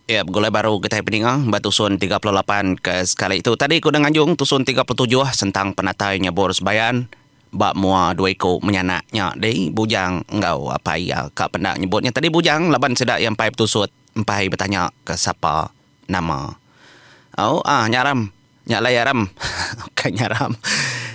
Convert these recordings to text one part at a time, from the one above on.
Iya begulai baru kitai peninga ba tusun 38 ke sekali tu. Tadi ku udah nganjung tusun 37 sentang penatai nyebur sebayan ba mua dua iku menyanak nya deh Bujang enggau apai iya ka penda nyebut nya tadi Bujang laban sida iya empai betusut empai betanya ke sapa nama. Au ah nyaram. Nya alai aram. Ukai nya aram.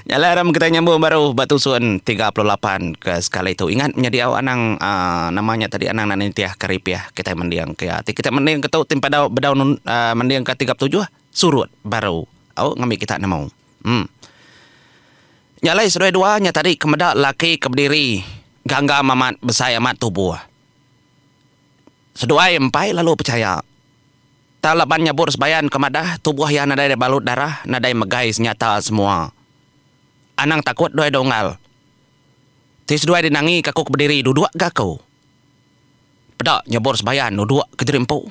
Nya alai aram kitai nyambung baru ba tusun 38 ke sekali tu. Ingat menyadi au anang aaa nama nya tadi anang enda nitih ke ripih kitai mending ke iya. Ti kitai mending ke tu ti bedau bedau aaa mending ke 37 surut baru au ngambi kita nemu. Em. Nya alai seduai dua nya tadi ke meda laki ke bediri ganggam amat besai amat tubuh. Seduai empai lalu pechaya. Tang laban nyabur sebayan ke madah tubuh iya nadai balut darah nadai megai senyata semua. Anang takut duai donggal. Ti seduai dinangi ke aku ke bediri duduk ga aku. Peda nyabur sebayan nuduk ke diri empu.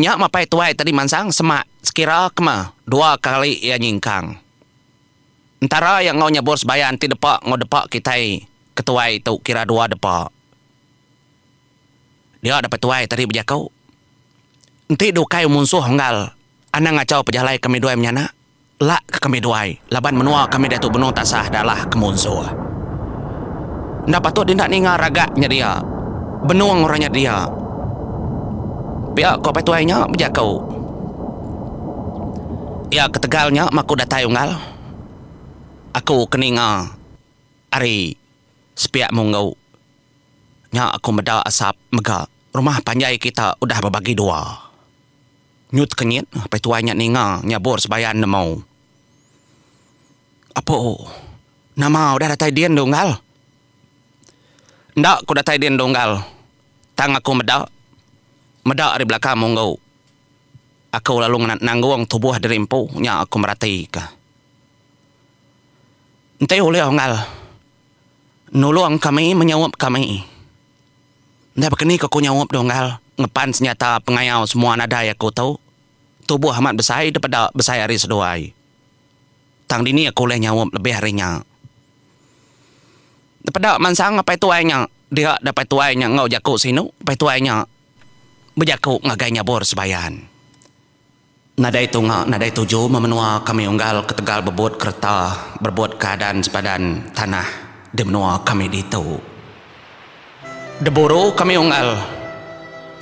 Nya mapai tuai tadi mansang semak sekira ke meh dua kali iya nyingkang. Entara iya enggau nyabur sebayan ti depa enggau depa kitai ke tuai tu kira dua depa. Dia dep tuai tadi bejaku. Enti dukai munsuh unggal anang ngachau pejalai kami duai menyanak, lak ke kami duai laban menua kami diatu benung tasah dalah ke munsuh. Enda patut enda ninga ragak nya dia. Benung orang nya dia. Pia ko apai tuai nya bejaku. Iya ketegal nya maku datai unggal. Aku ke ninga ari sepiak munggu. Nya aku meda asap mega rumah panjai kita udah bebagi dua. Nyu tekenyit apai tuai nya ninga nyabur sebayan nemu. Apo nama udah datai din tu unggal? Enda ku datai din tu unggal tang aku meda meda ari belakang munggu. Aku lalu nanggung tubuh diri empu nya aku meratika. Enti ulih unggal. Nulung kami menyaup kami. Enda bekeni ke ku nyaup dunggal ngepan senyata pengayau semua nadai aku tu. Tubuh amat besai depeda besai ari seduai. Tang dini aku ulih nyaup lebih ari nya. Depeda mansang apai tuai nya dia da apai tuai nya enggau jaku sinu apai tuai nya bejaku ngagai nyabur sebayan. Nadai tunga nadai tuju meh menua kami unggal ketegal bebut kereta berebut ke adan sepadan tanah di menua kami ditu. Deburu kami unggal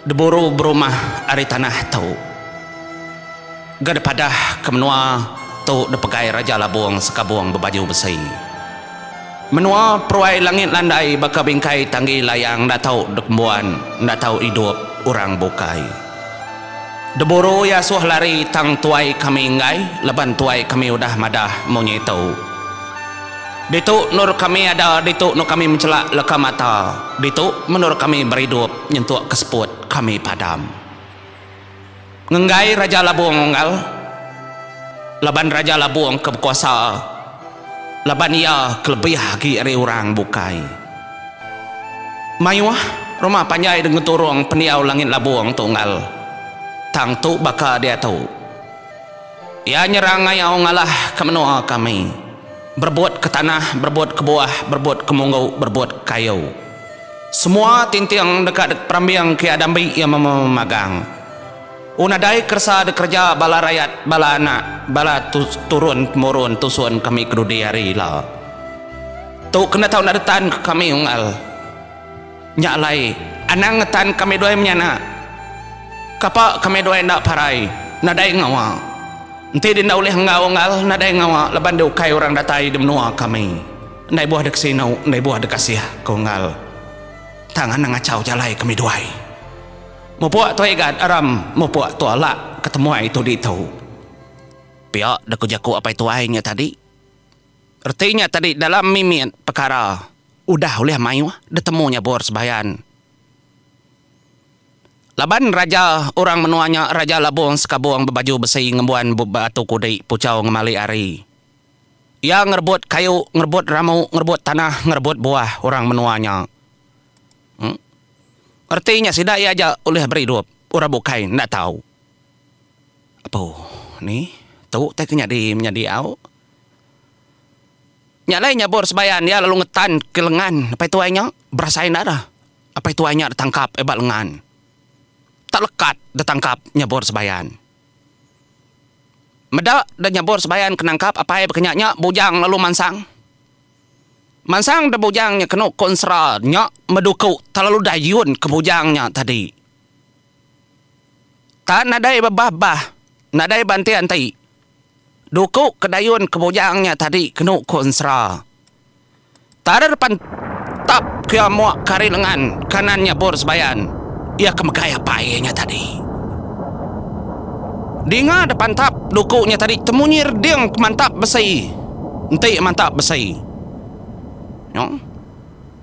deburu berumah ari tanah tu. Ga dipadah ke menua tu dipegai Raja Labung Sekabung Bebaju Besi. Menua peruai langit landai baka bingkai tanggi layang enda tau dikembuan enda tau idup orang bukai. Deburu iya asuh lari tang tuai kami enggai laban tuai kami udah madah munyi tu. Ditu endur kami ada ditu endur kami menchelak leka mata ditu mendur kami beridup nyentuk ke seput kami padam. Ngenggai Raja Labung unggal laban Raja Labung ke bekuasa laban iya ke lebih agi ari orang bukai. Mayuh rumah panjai de ngeturung pendiau langit Labung tu unggal tang tu baka diatu. Iya nyerang ngayau ngalah ke menua kami berebut ke tanah berebut ke buah berebut ke munggu berebut ke kayu. Semua tinting deka diperambing ke iya dambi iya memagang. U nadai keresa dikereja bala rayat, bala anak, bala turun temurun tusun kami ke dudi hari ila. Tu kena tau enda detan ke kami unggal. Nya alai anang ngetan kami duai menyanak. Kapa kami duai enda parai nadai ngawa. Enti di enda ulih enggau unggal nadai ngawa laban di ukai orang datai di menua kami. Enda ibuh dek sinu, enda ibuh dek kasih, ku Unggal. Tang anang ngachau jalai kami duai. Mupuk tu igat aram, mupuk tu alak ke temuai tu ditu. Pia dek ku jaku apai tuai nya tadi. Reti nya tadi dalam mimit pekara udah ulih mayuh ditemu nyabur sebayan. Laban raja orang menua nya Raja Labung Sekabung bebaju besi ngembuan batu kudi puchau ngemali hari. Iya ngerebut kayu, ngerebut ramu, ngerebut tanah, ngerebut buah orang menua nya. Em. Reti nya sida iya aja ulih beridup, orang bukai enda tau. Apu, ni tu tai ke nyadi menyadi au. Nya alai nyabur sebayan iya lalu ngetan ke lengan apai tuai nya, berasai enda dah apai tuai nya ditangkap iya ba lengan. Tak lekat ditangkap nyebur sebayan. Meda da nyebur sebayan ke nangkap apai baka nya nya bujang lalu mansang. Mansang da bujang nya kenu ko ensera nya meduku terlalu dayun ke bujang nya tadi. Tak nadai bebah-bah nadai banti-anti. Duku ke dayun ke bujang nya tadi kenu ko ensera. Tarer pan tap ke muak ke ari lengan kanan nya bor sebayan iya ke megai apai iya nya tadi. Dinga depan tap duku nya tadi temunyi reding ke mantap besi enti mantap besi. Nyo.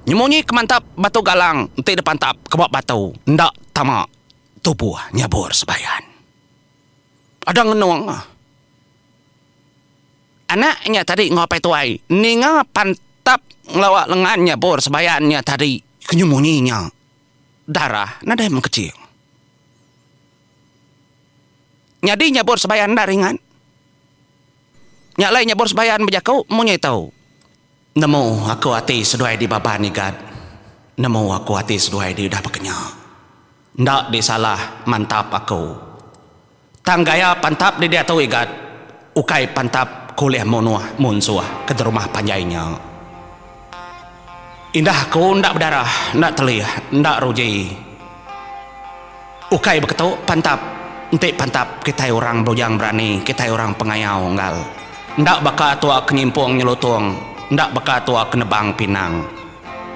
Nyemunyi ke mantap batu galang enti depan tap ke ba batu enda tama tubuh nya bor sebayan. Ada ngenung. Anak nya tadi enggau apai tuai ninga pantap ngelawa lengan nya bor sebayan nya tadi ke nyemunyi nya darah nadai mengkeching. Nyadi nya bor sebayan enda ringat. Nya alai nya bor sebayan bejaku munyi tu. Nemu aku ati seduai di baban igat. Nemu aku ati seduai di udah bekenya. Enda disalah mantap aku. Tang gaya pantap di diatu igat ukai pantap ke ulih munuh munsuh ke derumah panjai nya. Indah aku enda bedarah, enda telih, enda ruji. Ukai beketu pantap enti pantap kitai orang bujang berani kitai orang pengayau enggal enda baka tua ke nyimpung nyelutung enda baka tua ke nebang pinang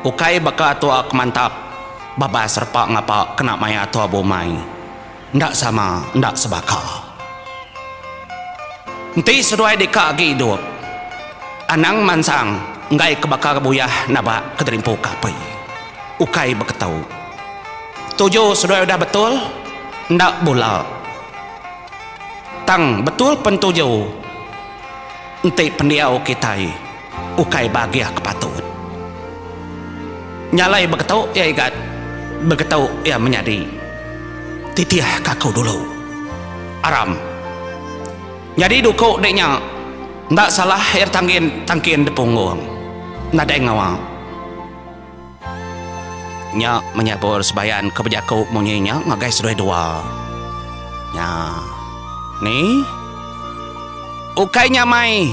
ukai baka tua ke mantap babas repa ngapa kena maya tua bumai enda sama enda sebaka. Enti seduai deka agi idup anang mansang enggai ke baka buyah nabak ke derimpu ke api ukai beketu. Tuju seduai udah betul enda bula. Tang betul pen tuju enti pendiau kitai ukai ba agih ke patut. Nya alai beketu iya igat, beketu iya menyadi. Titih ka aku dulu. Aram. Nyadi duku dek nya enda salah iya tanggin tangkin dipunggung. Nadai ngawa. Nya menyabur sebayan ke bejaku munyi nya ngagai seduai dua. Nya. Ni. Ukai nya mai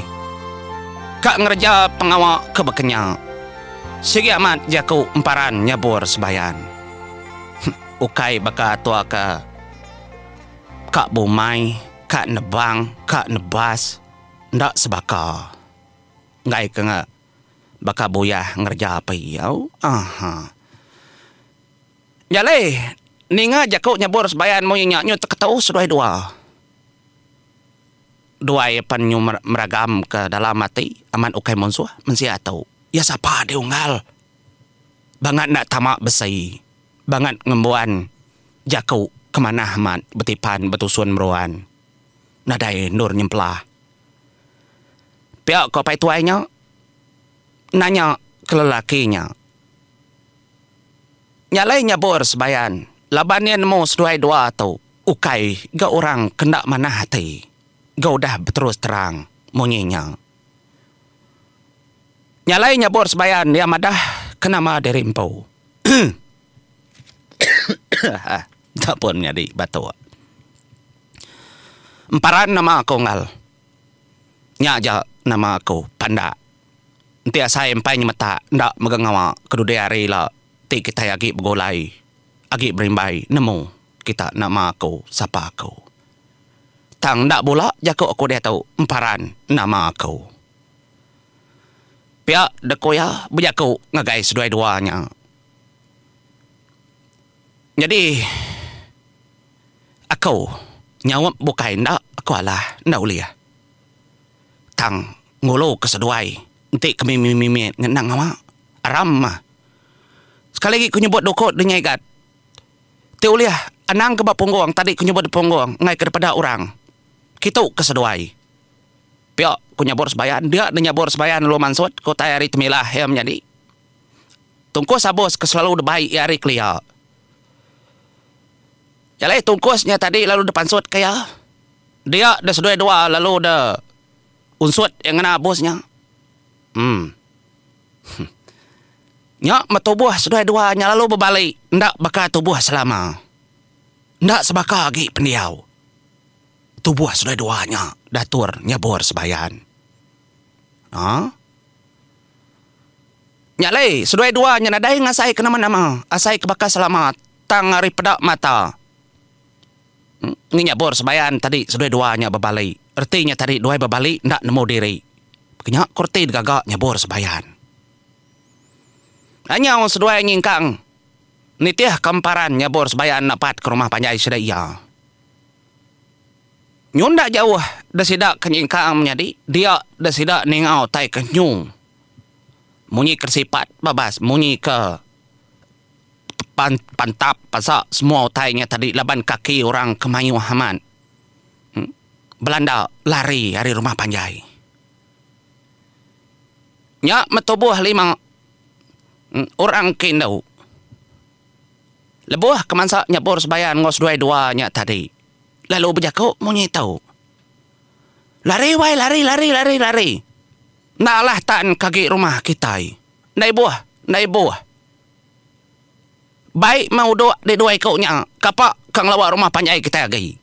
ka ngereja pengawa ke baka nya. Sigi amat jaku emparan nyabur sebayan. Ukai baka tua ke ka bumai, ka nebang, ka nebas enda sebaka. Enggai ke Baka buyah ngereja api au. Aha. Nya alai, ninga jaku nyebur sebayan munyi nya nyu teketu seduai dua. Duai pan nyu meragam ke dalam ati amat ukai munsuh mensia tu. Iya sapa deh unggal. Bangat enda tama besi. Bangat ngembuan jaku ke manah amat betipan betusun meruan. Nadai endur nyempelah. Pia ko apai tuai nya nanya ke lelaki nya. Nya alai nyabur sebayan laban iya nemu seduai dua tu ukai ga orang ke enda manah ati ga udah beterus terang munyi nya. Nya alai nyabur sebayan iya madah ke nama diri empu. Enda pun nyadi batuk. Emparan nama aku enggau. Nya aja nama aku pandak. Enti asai empai nyemetak enda mega ngawa ke dudi hari ila ti kitai agi begulai agi berimbai nemu kita nama aku sapa aku. Tang enda bula jaku aku diatu emparan nama aku. Pia dek ku iya bejaku ngagai seduai dua nya. Nyadi. Aku nyaup bukai enda aku alah enda ulih. Tang ngulu ke seduai enti ke mimit-mimit nya enda ngawa. Aram mah. Sekali agi ku nyebut duku de nya igat. Ti ulih anang ke ba punggung tadi ku nyebut punggung enggai ke dipeda orang. Kitu ke seduai. Pia ku nyabur sebayan dia ne nyabur sebayan lalu mansut ke utai ari temilah iya menyadi. Tungkus abus ke selalu dibai iya ari kelia. Jalai tungkus nya tadi lalu dipansut ke iya. Dia da seduai dua lalu da unsut iya ngena abus nya. Em. Nya meh tubuh seduai dua nya lalu bebali enda baka tubuh selama. Enda sebaka agi pendiau tubuh seduai dua nya datur nyabur sebayan. Ha? Nya alai seduai dua nya nadai ngasai ke nama-nama asai ke baka selama tang ari peda mata. Ngi nyabur sebayan tadi seduai dua nya bebali. Reti nya tadi duai bebali enda nemu diri. Ke nya ku reti digaga nyabur sebayan. Anyau seduai nyingkang nitih ke emparan nyabur sebayan nepat ke rumah panjai sida iya. Nyunda jauh da sida ke nyingkang menyadi dia da sida ninga utai ke nyu munyi ke sipat babas munyi ke pantap pasa semua utai nya tadi laban kaki orang ke mayuh amat belanda lari ari rumah panjai. Nya metubuh lima orang ke indu. Lebuh ke mansa nyebur sebayan enggau seduai dua nya tadi, lalu bejaku munyi tu, Lari wai lari lari lari lari. Enda alah tan ke agi rumah kitai. Enda ibuh, enda ibuh. Bai meh uduk di dua iku nya kapa ke ngelawa rumah panjai kitai agi.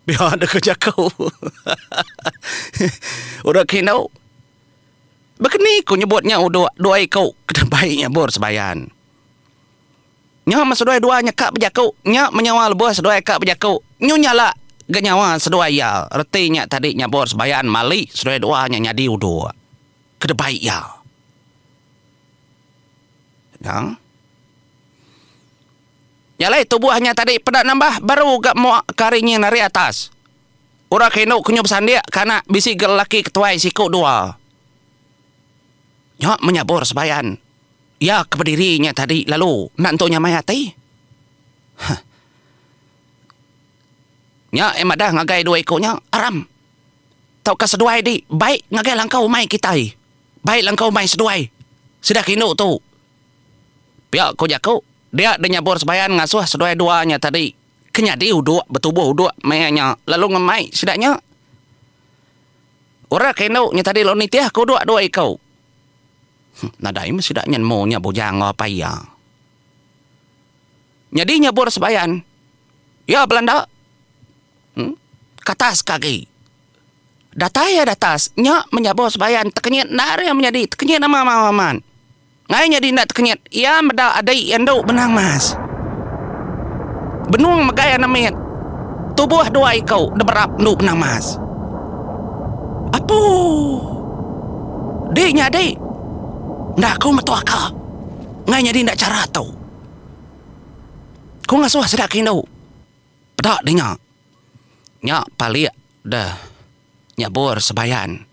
Pia deka jaku. Udah ke indu. Baka ni ku nyebut nya uduk dua iku ke bai nyabur sebayan. Nya meh seduai dua nya ka bejaku, nya meh nyawa lebuh seduai ka bejaku. Nyu nyala ga nyawa seduai iya. Reti nya tadi nyabur sebayan mali seduai dua nya nyadi uduk ke debai iya. Nya. Nya alai tubuh nya tadi peda nambah baru ga mua ke ari nyin ari atas. Orang ke indu ke nyu besandik ke anak bisi ga lelaki ke tuai siku dua. Nya menyabur sebayan. Iya ke bediri nya tadi lalu enda entu nyamai ati. Huh. Nya iya madah ngagai dua iku nya, Aram. Tauka seduai di bai ngagai langkau umai kitai. Bai langkau umai seduai. Sida ke indu tu. Pia ku jaku, dia deh nyabur sebayan ngasuh seduai dua nya tadi. Ke nyadi uduk betubuh uduk maya nya lalu ngemai sida nya. Orang ke indu nya tadi lalu nitih ke uduk dua iku. Nadai meh sida nya nemu nya bujang enggau apai iya. Nyadi nyabur sebayan iya belanda ke atas ke agi. Datai iya datas nya menyabur sebayan tekenyit endar iya menyadi tekenyit amat amat. Ngai nyadi enda tekenyit, iya meda adi iya endu benang mas. Benung megai anak mit, tubuh dua iku deberap endu benang mas. Apuu. Di nya adi. Enda aku metu aka. Ngai nyadi enda chara tu. Ku ngasuh sida ke indu. Peda dinga. Nya palik deh nyabur sebayan.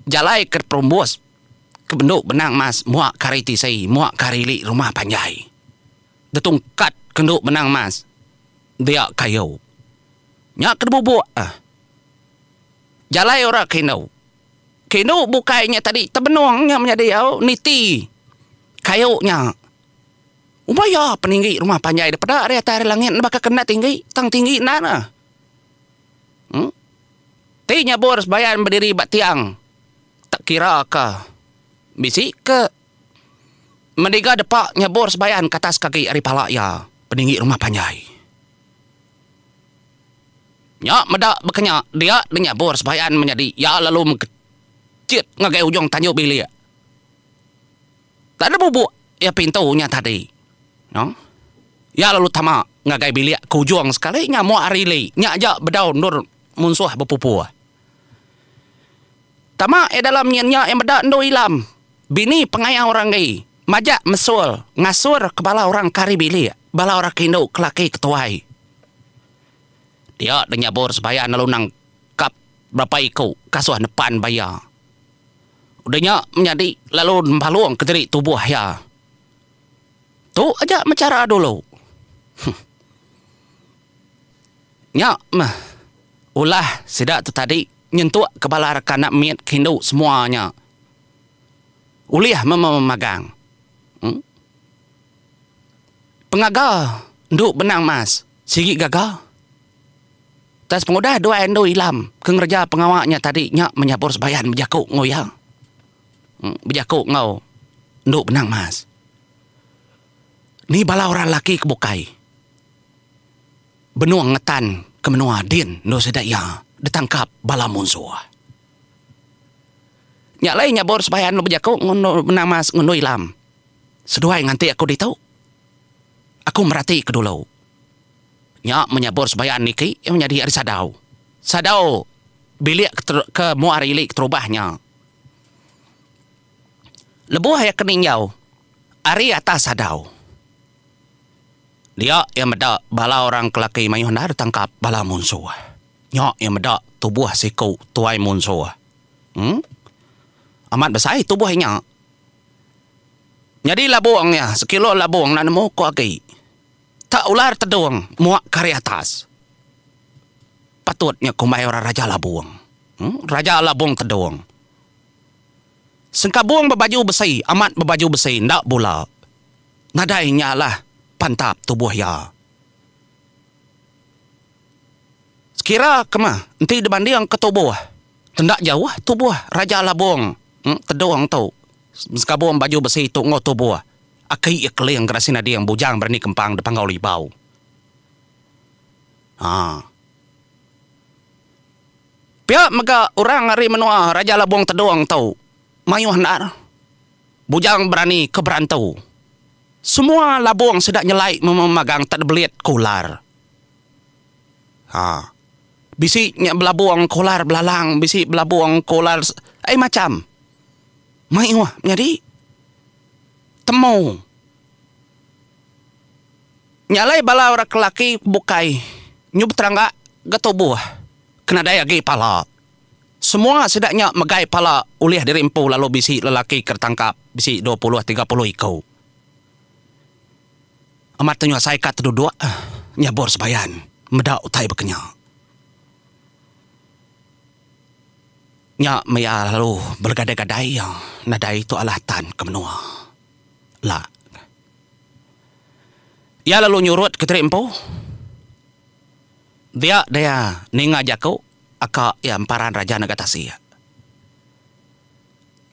Jalai ke perumbus. Ke bendu benang mas mua ke ari tisi mua ke ari ili rumah panjai. Detungkat ke endu benang mas dia kayu. Nya ke dibubuk ah. Jalai ora ke indu. Ke indu bukai nya tadi tebenung nya menyadi au niti kayu nya. Ubai iya peninggi rumah panjai daripada ari atas ari langit ne baka ke enda tinggi tang tinggi enda ne. Em. Ti nyabur sebayan bediri ba tiang. Tak kira ka bisi ke mendiga depa nyebur sebayan ke atas kaki ari pala iya peninggi rumah panjai. Nya meda baka nya dia deh nyabur sebayan menyadi iya lalu mengkechit ngagai ujung tanju bilik. Tak ada bubuk iya pintu nya tadi. No. Iya lalu tama ngagai bilik ke ujung sekali nya muak ari ili nya aja bedau endur munsuh bepupuh. Tama iya dalam nyin nya iya meda endu Ilam, bini pengayau Ranggi, majak mesul ngasur ke bala orang ke ari bilik, bala orang ke indu ke laki ke tuai. Dia deh nyabur sebayan lalu nangkap berapa iku kasuh nepan ba iya. Udah nya menyadi lalu nempalung kediri tubuh iya. Tu aja meh chara dulu. Huh. Nya meh ulah sida tu tadi nyentuk ke bala reka anak mit ke indu semua nya ulih memagang. Pengaga endu benang mas sigi gaga. Tas pengudah duai endu ilam ke ngereja pengawa nya tadi nya menyabur sebayan bejaku enggau iya. Bejaku enggau endu benang mas. Ni bala orang lelaki ke bukai. Benung ngetan ke menua din endur sida iya ditangkap bala munsuh. Nya alai nyabur sebayan lalu bejaku ngundur benang mas ngundur ilam. Seduai nganti aku ditu. Aku merati ke dulu. Nya menyabur sebayan niki iya menyadi ari sadau. Sadau bilik ke mua ari ili keterubah nya. Lebuh iya ke ninjau ari atas sadau. Dia iya meda bala orang ke laki mayuh endar tangkap bala munsuh. Nya iya meda tubuh siku tuai munsuh. Em. Amat besai tubuh iya nya. Nyadi labung iya, sekilo labung enda nemu ku agi. Tak ular tedung muak ke ari atas. Patut nya kumbai orang Raja Labung. Em. Raja Labung Tedung. Sengkabung bebaju besi, amat bebaju besi enda bula. Nadai nya lah pantap tubuh iya. Sekira ke mah enti dibanding ke tubuh enda jauh tubuh Raja Labong Tedong tu sekabung baju besi tu enggau tubuh aki iya Keling Gerasi Nading Bujang Berani Kempang de Panggau Libau. Haa. Pia mega orang ari menua Raja Labong Tedong tu mayuh endar. Bujang berani ke berantu. Semua labung sida nyelai memagang tak belit ke ular. Ha. Bisi nya belabung ke ular belalang, bisi belabung ke ular ai macham. Mayuh nyadi temu. Nya alai bala orang ke laki bukai nyu beterangga ga tubuh ke nadai agi pala. Semua sida nya megai pala ulih diri empu lalu bisi lelaki ke ditangkap bisi 20 30 iku. Amat tu asai ka teduduk nyabur sebayan meda utai baka nya. Nya maya lalu belegadai-gadai iya nadai tu alah tan ke menua. La. Iya lalu nyurut ke diri empu. Dia daya ninga jaku aka iya emparan raja nega tasik.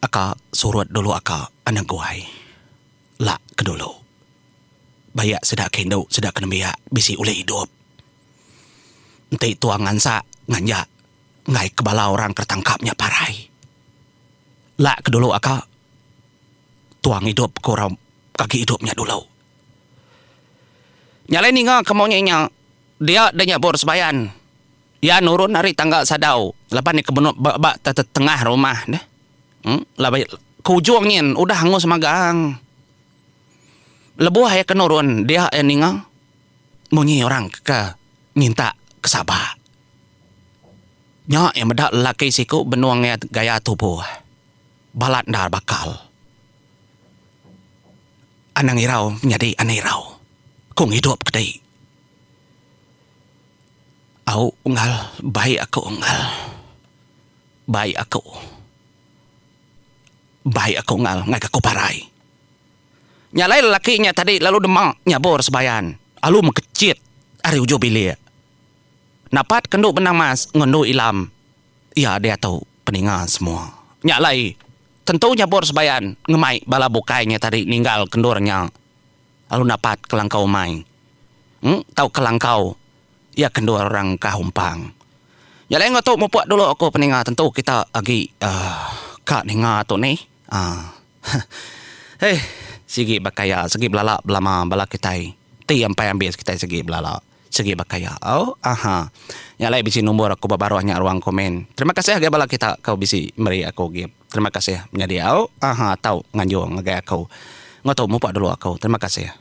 Aka surut dulu aka anang guai. La ke dulu. Bayak sida ke indu sida ke nembiak bisi ulih idup. Enti tua ngansak nganjak enggai ke bala orang ke tangkap nya parai. La ke dulu aka tua ngidup ke orang ke agi idup nya dulu. Nya alai ninga ke munyi nya dia deh nyabur sebayan. Iya nurun ari tangga sadau laban iya ke benung ba ba tengah rumah deh. Em laban ke ujung nyin udah angus magang. Lebuh iya ke nurun dia iya ninga munyi orang ke nyintak ke sabak. Nya iya meda lelaki siku benung iya gaya tubuh balat endar bakal. Anang irau menyadi anang irau. Ku ngidup ke dei. Au unggal bai aku unggal. Bai aku. Bai aku unggal ngagai aku parai. Nya alai lelaki nya tadi lalu dema nyabur sebayan alu mekechit ari ujung bilik. Napat ke endu benang mas enggau endu ilam iya diatu peninga semua. Nya alai tentu nyabur sebayan ngemai bala bukai nya tadi ninggal ke endur nya. Lalu napat ke langkau umai. Em tauka langkau iya ke endur orang kah umpang. Nya alai enggau tu mupuk dulu aku peninga tentu kita agi uhh ka ninga tu nih uhh heh sigi baka iya sigi belala belama bala kitai ti empai ambis kitai sigi belala. Sigi baka iya. Au aha. Nya alai bisi nombor aku ba baruh nya ruang komen. Terima kasih agai bala kita ke bisi meri aku gip. Terima kasih menyadi au aha tau nganjung ngagai aku. Enggau tu mupuk dulu aku. Terima kasih.